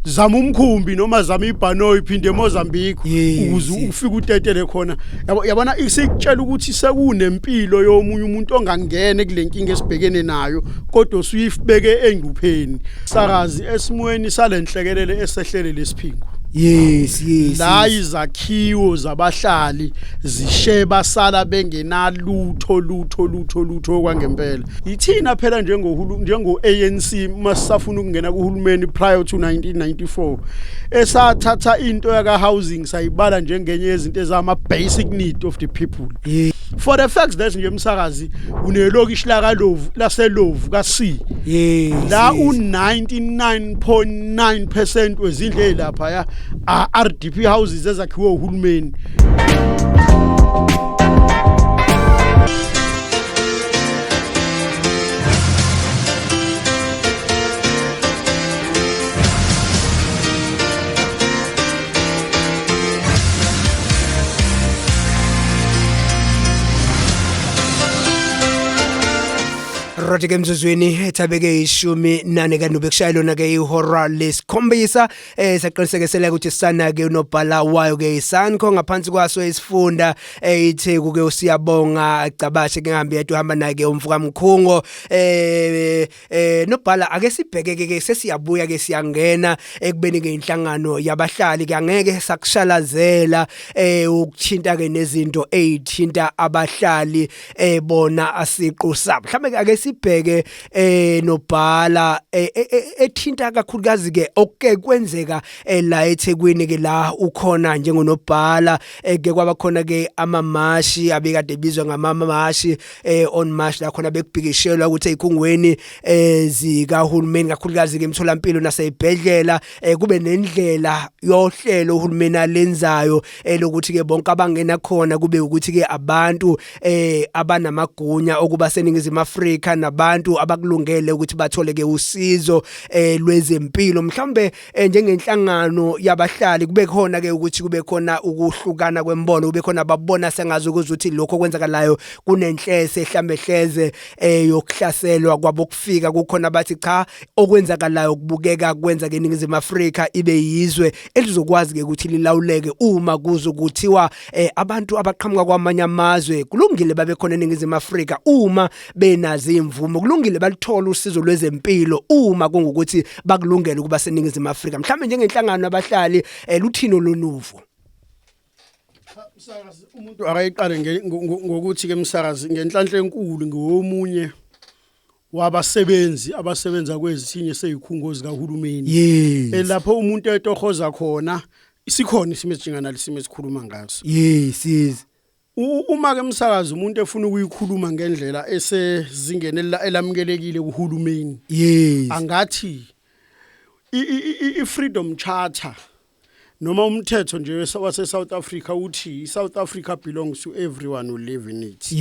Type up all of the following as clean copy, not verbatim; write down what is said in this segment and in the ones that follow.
Zama umkhumbi noma zama ibhanoyi, phinde eMozambique ukuze ufike utetele khona. Yabo, yabona, isikutshela ukuthi sekunempilo yomunye umuntu ongangene kulenkinga esibhekene nayo, kodwa usuyifibeke engcupheni, sakazi, esimweni salenhlekelele esehlele lesiphingo. Yes. La izakhiwo zabahlali zishe, basala bengenalutho, lutho, lutho, lutho kwangempela. Ithina phela njengohulu, njengo ANC, masisafuna ukungena kuhulumeni prior to 1994, esathatha into yaka housing sayibala njengenye yezinto ezama basic need of the people. For the fact that nje, umsakazi, unelokishi la kaLovu, laseLovu ka C, la u99.9% wezindlu ezilapha ya RDP houses ezakhiwe uhulumeni. Right ke, emzuzwini ethabeke 14 kanube kushaya lona ke ihora lesikhombisa. Saqinisekisela ukuthi sana ke unobhala wayo ke iSANCO ngaphansi kwaso isifunda eyiTheku ke, uSiyabonga Gcabashe. Ke ngihambe yedwa, uhamba naye ke umfuka Mkhungo. Nobhala, ake sibheke ke, sesiyabuya ke, siyangena ekubeni ke inhlangano yabahlali ke angeke sakushalazela ukuthinta ke nezinto ezithinta abahlali bona asiqu sabo. Mhlambe ake sibheke, nobhala, ethinta kakhulukazi ke okuke kwenzeka la eThekwini ke la ukhona njengonobhala, ke kwaba khona ke amamashi abekade ebizwa ngamamashi on march, la khona bekubhikishelwa ukuthi ezikhungweni zikahulumeni, kakhulukazi ke emtholampilo nasezibhedlela, kube nendlela yohlelo uhulumeni alenzayo elokuthi ke bonke abangena khona kube ukuthi ke abantu abanamagunya okuba seNingizimu Afrika nabantu abakulungele ukuthi bathole ke usizo lwezempilo. Mhlawumbe njengenhlangano yabahlali kube khona ke ukuthi kube khona ukuhlukana kwembono, kube khona ababona sengazi ukuthi lokho kwenzakalayo kunenhlese mhlambe hleze yokuhlaselwa kwabokufika, kukhona abathi cha, okwenzakalayo kubukeka kwenza ke iNingizimu Afrika ibe yizwe elizokwazi ke ukuthi lilawuleke uma kuzokuthiwa abantu abaqhamuka kwamanye amazwe kulungile babe khona eNingizimu Afrika uma benazo imvumo, kulungile balithola usizo lwezempilo uma kungukuthi bakulungele ukuba seNingizimu Afrika. Mhlawumbe njengenhlangano abahlali, luthino lonuvo? Msakazi, umuntu akayiqale ngokuthi ke, msakazi, ngenhlanhla enkulu ngiwomunye wabasebenzi abasebenza kwezinye sezikhungo zikahulumeni elapho umuntu etohoza khona sikhona isimo esijingana lesimo esikhuluma ngaso. yes yes Uma ke, umsakazi, umuntu efuna ukuyikhuluma ngendlela esezingeni elamukelekile kuhulumeni, angathi i-Freedom Charter noma umthetho nje wase South Africa uthi iSouth Africa belongs to everyone who live in it.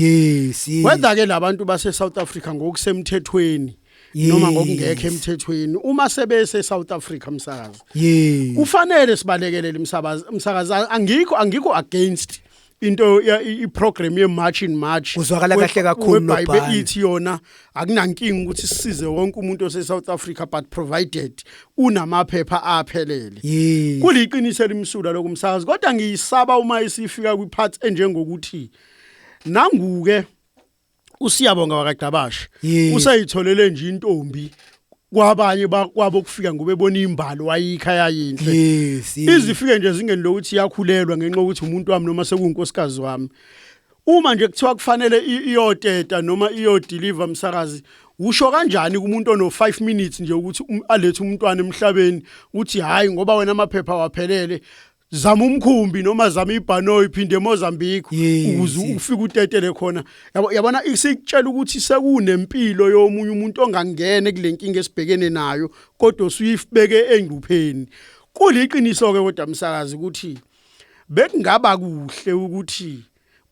Whether ke labantu base South Africa ngokusemthethweni noma ngokungekho emthethweni, uma sebese South Africa, msakazi, kufanele sibalekelele imsakazi. Msakazi, angikho against into i-program ye-March in March. Kuzwakala kahle kakhulu, whereby Nobhala. Ithi yona akunankinga ukuthi sisize wonke umuntu ose-South Africa, but provided unamaphepha aphelele. Kuliqiniso elimsulwa lokumsakazi, kodwa ngiyisaba uma isifika kwi-part enjengokuthi nanguke uSiyabonga wakaGcabashe usayitholele nje intombi kwabanye kwabo kufika ngoba ebona imbalo wayikha yayinhle, izifike nje ezingeni lokuthi iyakhulelwa ngenxa yokuthi umuntu wami noma sekuyinkosikazi wami. Uma nje kuthiwa kufanele iyoteta noma iyodeliver, msakazi, usho kanjani kumuntu ono 5 minutes nje ukuthi alethe umntwana emhlabeni, uthi hayi, ngoba wena amaphepha waphelele, zama umkhumbi noma zama ibhanoyi, phinde eMozambique ukuze ufike utetele khona? Yabo, yabona, isikutshela ukuthi sekunempilo yomunye umuntu ongangene kulenkinga esibhekene nayo, kodwa usuyifibeke engcupheni. Kuliqiniso ke kodwa, msakazi, ukuthi bekungaba kuhle ukuthi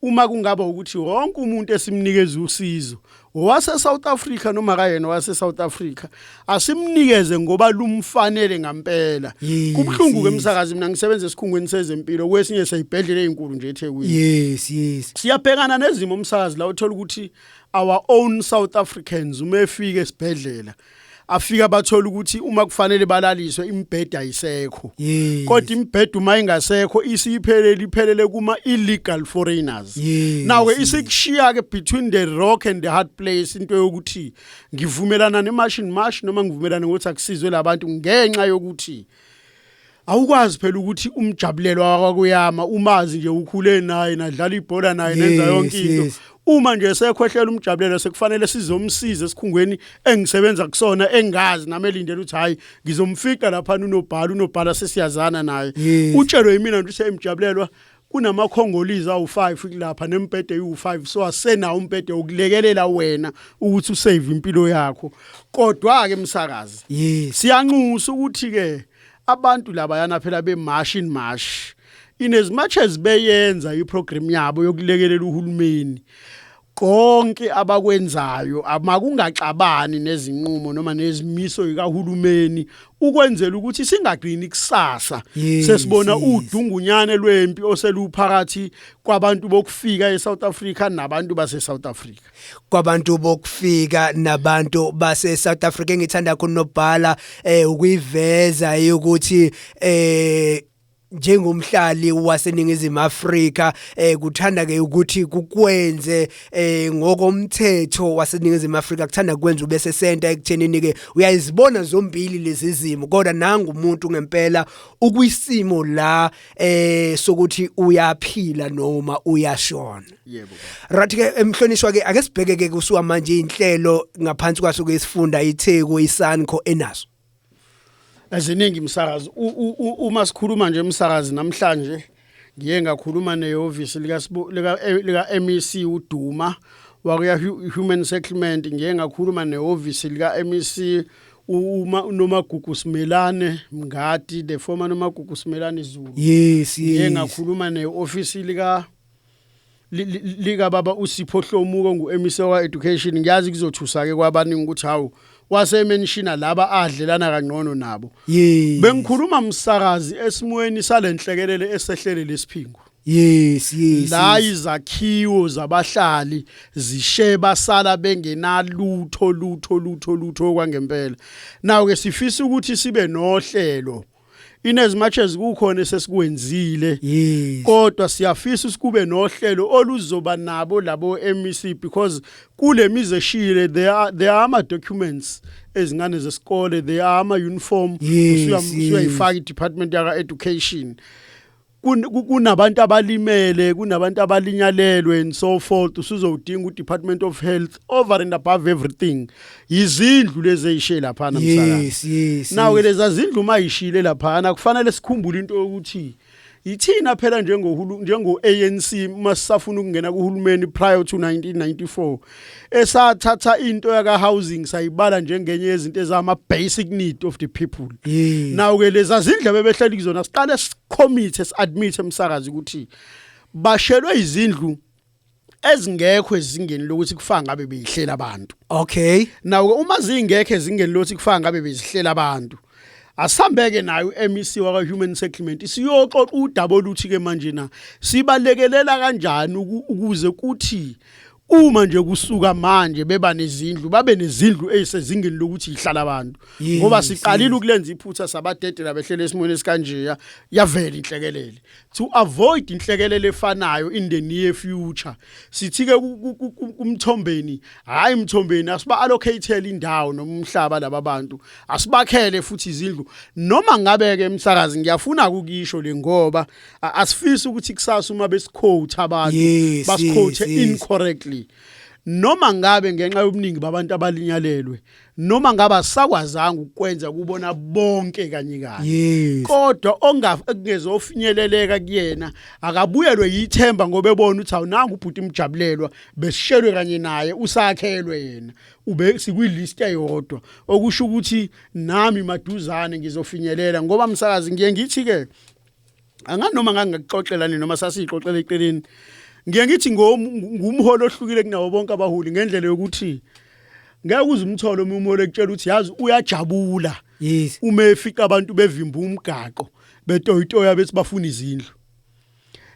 uma kungaba ukuthi wonke umuntu esimnikeza usizo wase South Africa noma kayena wase South Africa, asimnikeze ngoba lumfanele ngampela. Kubhlungu ke, msakazi. Mina ngisebenza esikhungweni sezempilo kwesinye sezibhedlela ezinkulu nje eThekwini. yes yes Siyabhekana nezimo, umsakazi, la uthola ukuthi our own South Africans uma efika esibhedlela Afika bathola ukuthi uma kufanele balaliswe imibhede ayisekho. Kodwa imibhede uma ingasekho isiphelele, iphelele kuma illegal foreigners. Now ke isikushiya ke between the rock and the hard place into yokuthi ngivumelana neMarch and March noma ngivumelana ngokuthi akusizwe labantu, ngenxa yokuthi awukwazi phela ukuthi umjabulelo wakuyama umazi nje, ukhule naye, nadlala ibhola naye, nenza yonke into. Uma nje sekhwehlela umjabulelo, sekufanele sizomsiza esikhungweni engisebenza kusona, engazi nami elindele ukuthi hayi, ngizomfica lapha unobhala, unobhala sesiyazana naye. Utshelwe yimina nje ukuthi emjabulelwa kunamakhongolizi awu5 kulapha nembhede eyu5, so asenawo umbhede ukulekelela wena ukuthi usave impilo yakho. Kodwa ke msakazi, siyanxusa ukuthi ke abantu laba yana phela be-March and March, in as much as beyenza iprogram yabo yokulekelela uhulumeni, konke abakwenzayo amakungaxabani nezinqumo noma nezimiso zikahulumeni, ukwenzela ukuthi singagcini kusasa sesibona udungunyane lwempi oseluphakathi kwabantu bokufika eSouth Africa nabantu base South Africa. Kwabantu bokufika nabantu base South Africa. Engithanda kunobhala ukuyiveza ukuthi njengomhlali waseNingizimu Afrika kuthanda ke ukuthi kukwenze ngokomthetho waseNingizimu Afrika, kuthanda kwenza ube sesenta ekuthenini ke uyayizibona zombili lezi zimo, kodwa nanga umuntu ngempela ukwisimo la sokuthi uyaphila noma uyashona. Yebo. Right ke, emhlonishwa ke, ake sibheke ke kusuka manje inhlelo ngaphansi kwaso ke isifunda iTheku iSANCO enaso. Eziningi umsakazi. Uma sikhuluma nje umsakazi, namhlanje ngiye ngakhuluma nehhovisi lika MEC uDuma wakuya Human Settlement, ngiye ngakhuluma nehhovisi lika MEC uma Nomagugu Simelane Mngadi, the former Nomagugu Simelane Zulu. Ngiye ngakhuluma neofisi lika baba uSipho Hlomuko, ngu-MEC wa education. Ngiyazi kuzothusa ke kwabaningi ukuthi hawu, wasemenshina laba adlelana kangcono nabo. Bengikhuluma msakazi esimweni salenhlekelele esehlele lesiphingo la izakhiwo zabahlali zishe, basala bengenalutho lutho lutho lutho kwangempela. Nawo ke sifisa ukuthi sibe nohlelo, in as much as kukhona esesikwenzile, kodwa siyafisa ukuthi kube nohlelo oluzoba nabo labo MEC, because kule mizi eshile there are ama documents ezingane zesikole, there are ama uniform, usuyayifaka i-department yaka education, kunabantu abalimele, kunabantu abalinyalelwe and so forth, usuzowudinga u-department of health. Over and above everything, izindlu lezi eyishe laphana msakazi. Nawo ke leza zindlu mayishile laphana, kufanele sikhumbule into yokuthi yithina phela njengohulu njengo ANC masisafuna ukungena kuhulumeni prior to 1994 esathatha into yaka housing sayibala njengenye yezinto ezama basic need of the people. Nawo ke leza zindlu bebehleli kuzona, siqale sicommit, siadmit emsakazi ukuthi bashelwe izindlu ezingekho ezingeni lokuthi kufaka ngabe beyihlela abantu. Nawo uma zingekho ezingeni lokuthi kufaka ngabe bezihlela abantu, asihambeke nayo uMEC waka Human Settlement siyoxoxa udaba oluthi ke manje na sibalekelela kanjani ukuze kuthi uma nje kusuka manje beba nezindlu, babe nezindlu ezisezingeni lokuthi ihlala abantu, ngoba siqalile ukulenza iphutha sabadedela behlele esimweni esikanjeya, yavela inhlekelele. To avoid inhlekelele efanayo in the near future, sithi ke kumthombeni, hayi mthombeni, asiba allocate indawo noma umhlaba laba bantu, asibakhele futhi izindlu. Noma ngabe ke emsakazi ngiyafuna ukuyisho le, ngoba asifisi ukuthi kusasa uma besiquote abantu basiquote incorrectly, noma ngabe ngenxa yobuningi babantu abalinyalelwe, noma ngabe asakwazanga ukwenza kubona bonke kanye kanye, kodwa ongakungezofinyeleleka kuyena akabuyelwe yithemba, ngoba ebona ukuthi awunanga ubhuti imjabulelwa besishelwe kanye naye, usakhelwe yena, ube sikwilist eyodwa, okusho ukuthi nami maduzane ngizofinyelela. Ngoba msakazi, ngiye ngithi ke anganoma ngangakuxoxela nini noma sasixoxela eceleni, ngiye ngithi ngumholo ohlukile kunawo bonke abaholi, ngendlela yokuthi ngeke uze umthole omunye umholi ekutshela ukuthi yazi uyajabula uma efika abantu bevimba umgaqo betoyitoya bethi bafuna izindlu.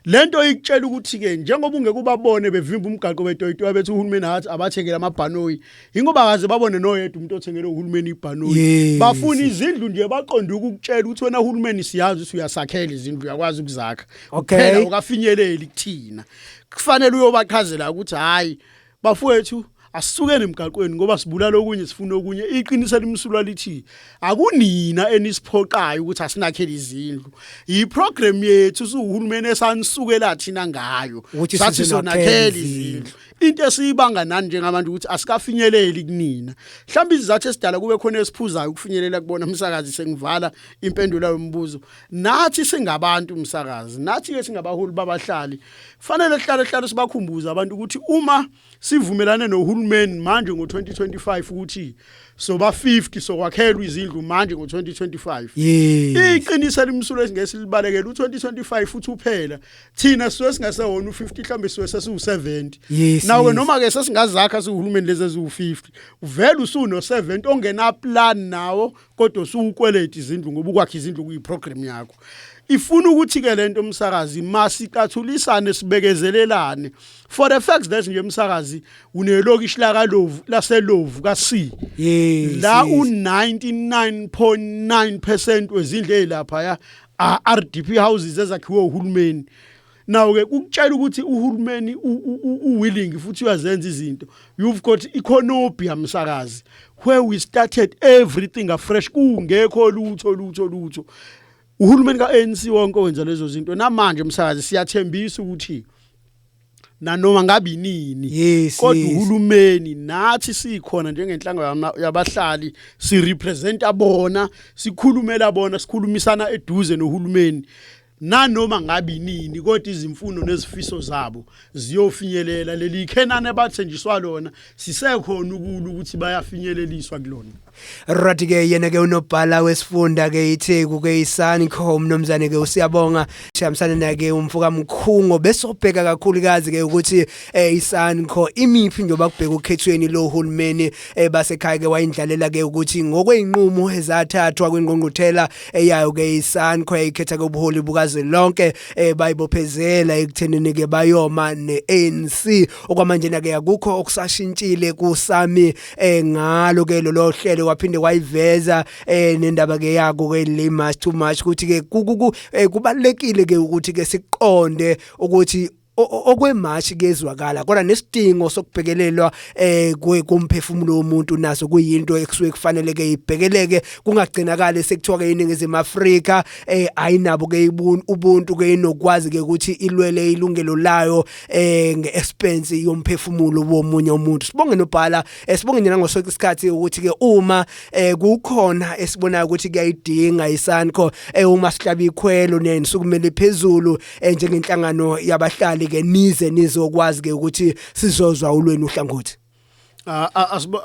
Lento ikutshela ukuthi ke njengoba ungeke ubabone bevimba umgaqo betoyitoya bethi uhulumeni athi abathengele amabhanoyi, ingoba kaze babone noyedwa umuntu othengele uhulumeni ibhanoyi. Bafuna izindlu nje, baqonde ukukutshela ukuthi wena uhulumeni siyazi ukuthi uyasakhela izindlu, uyakwazi ukuzakha. Kuphela ukafinyeleli kuthina. Kufanele uyobachazela ukuthi hayi bafowethu, asisukeni emgaqweni ngoba sibulala okunye, sifuna okunye. Iqiniso elimsulwa lithi akunina enisiphoqayo ukuthi asinakhele izindlu, yiprogram yethu siwuhulumeni esanisukela thina ngayo. Ukuthi sathi sizonakhela sonakhela izindlu. izindlu. Into esiyibanga nani njengabantu ukuthi asikafinyeleli kunina. Mhlawumbe izizathu esidala kube khona esiphuzayo ukufinyelela kubona, umsakazi, sengivala impendulo yombuzo, nathi singabantu, umsakazi, nathi ke singabaholi babahlali, fanele hlale hlale sibakhumbuze abantu ukuthi uma sivumelane nohulumeni manje ngo2025 ukuthi soba 50 sokwakhelwa izindlu manje ngo2025, iqiniso elimsulwa esingeke silibalekele, u2025 futhi uphela, thina sisuke singasewona u50, mhlambe sisuke sesiwu70. Nawe noma ke sesingazakha siwuhulumeni lezi eziwu50, uvela usuno 70 ongena plan nawo, kodwa usukweleta izindlu ngoba ukwakha izindlu kuyiprogram yakho. Ifuna ukuthi ke lento, umsakazi, masicathulisane, sibekezelelane for the facts that nje, umsakazi, unelokishi la kaLovu, laseLovu ka C, la u99.9% wezindlu ezilapha ya RDP houses ezakhiwe uhulumeni. Nawo ke kukutshela ukuthi uhulumeni uwilling futhi uyazenza izinto. You've got iCornubia, msakazi, where we started everything afresh, kungekho lutho lutho lutho. Uhulumeni kaANC wonke wenza lezo zinto. Namanje, msakazi, siyathembisa ukuthi nanoma ngabe inini, kodwa uhulumeni nathi sikhona njengenhlangano yabahlali, sirepresenta bona, sikhulumela bona, sikhulumisana eduze nohulumeni nanoma ngabe inini, kodwa izimfuno nezifiso zabo ziyofinyelela. Leli khenane abathenjiswa lona, sisekhona ukulu ukuthi bayafinyeleliswa kulona. Right ke, yena ke unobhala wesifunda ke iTheku ke iSANCO, umnomzane ke uSiyabonga Shamisane na ke umfuka Mkhungo, besobheka kakhulukazi ke ukuthi iSANCO imiphi njengoba kubheka ukhethweni lo hulumeni basekhaya ke. Wayindlalela ke ukuthi ngokweinqumo ezathathwa kwingqungquthela eyayo ke iSANCO yayikhetha ke ubuholi bukazwelonke, bayibophezela ekuthenini ke bayoma neANC. Okwamanje na ke akukho okusashintshile kusami ngalo ke lolo hlelo. Waphinde wayiveza nendaba ke yako ke le March to March, ukuthi ke kubalekile ke ukuthi ke siqonde ukuthi okwemarch kezwakala, kodwa nesidingo sokubhekelelwa komphefumulo womuntu naso kuyinto ekusuke kufanele ke ibhekeleke, kungagcinakali sekuthiwa ke iNingizimu Afrika ayinabo ke ubuntu ke inokwazi ke ukuthi ilwele ilungelo layo ngeexpense yomphefumulo womunye umuntu. Sibonge nobhala, sibonge nje nangosonke isikhathi ukuthi ke uma kukhona esibonayo ukuthi kuyayidinga iSANCO, uma sihlaba ikhwelo nenisukumele phezulu njengenhlangano yabahlali ke, nize nizokwazi ke ukuthi sizozwa ulweni uhlangothi.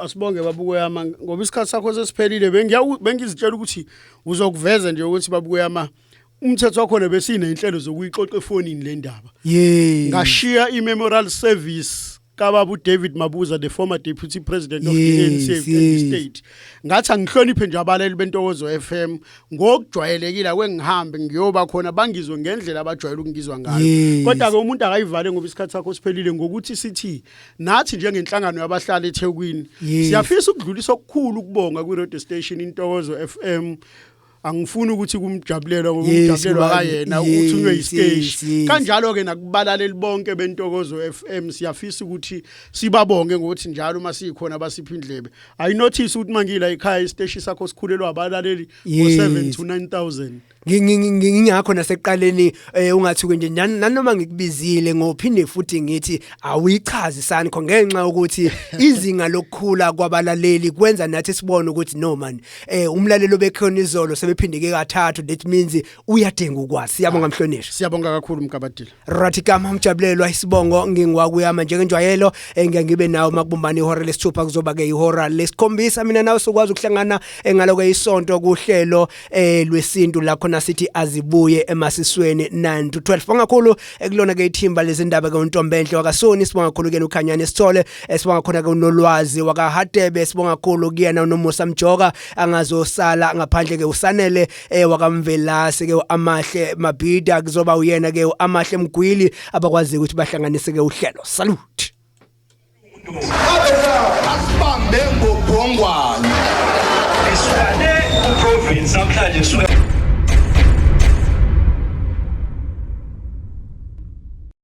Asibonge babukuyama ngoba isikhathi sakho sesiphelile. Bengizitshela ukuthi uzokuveza nje ukuthi, babukuyama, umthetho wakhona besineyinhlelo zokuyixoxa efonini le ndaba. Ngashiya i-memorial service kababa uDavid Mabuza, the former deputy president of the ANC and the state. Ngathi angihloniphe nje abaleli beNtokozo FM ngokujwayelekile, akwengihambe ngiyoba khona bangizwe ngendlela abajwayele ukungizwa ngayo. Kodwa ke umuntu akayivale ngoba isikhathi sakho siphelile, ngokuthi sithi nathi njengenhlangano yabahlali eThekwini siyafisa ukudlulisa okukhulu ukubonga kwi-radio station Intokozo FM. Angifuni ukuthi kumjabulelwa ngoba umjabulelwa kayena, uthunywe isiteshi. Kanjalo ke nakubalaleli bonke beNtokozo FM siyafisa ukuthi sibabonge ngokuthi njalo uma sikhona basipha indlebe. Ayinotice ukuthi mangila ekhaya isiteshi sakho sikhulelwa abalaleli ngo7 to 9000. Ngingakho nasekuqaleni ungathi nje nanoma ngikubizile ngophinde futhi ngithi awuyichazi SANCO, ngenxa yokuthi izinga lokukhula kwabalaleli kwenza nathi sibone ukuthi no man, umlalelo bekhona izolo sebephindeke kathathu, that means uyadinga ukwazi. Siyabonga mhlonishwa. Siyabonga kakhulu, Mkabadila. Right, igama Umjabulelwa, isibongo ngingwakuyama. Njengenjwayelo ngiya ngibe nawo makubumbana ihora lesithupha, kuzoba ke ihora lesikhombisa, mina nawe sokwazi ukuhlangana ngaloko isonto kuhlelo lwesintu la khona. laphana sithi azibuye emasisweni 9 to 12. Bonga kakhulu ekulona ke ithimba lezindaba ke uNtombenhle wakaSoni, sibonga kakhulu ke uKhanyane Sithole, sibonga khona ke uNolwazi wakaHadebe, sibonga kakhulu kuyena uNomusa Mjoka angazosala ngaphandle ke uSanele wakaMvelase ke uAmahle Mabhida, kuzoba uyena ke uAmahle Mgwili abakwazi ukuthi bahlanganise ke uhlelo. Salute. Asibambe ngobhongwane. Isuka le ku province namhlanje suka.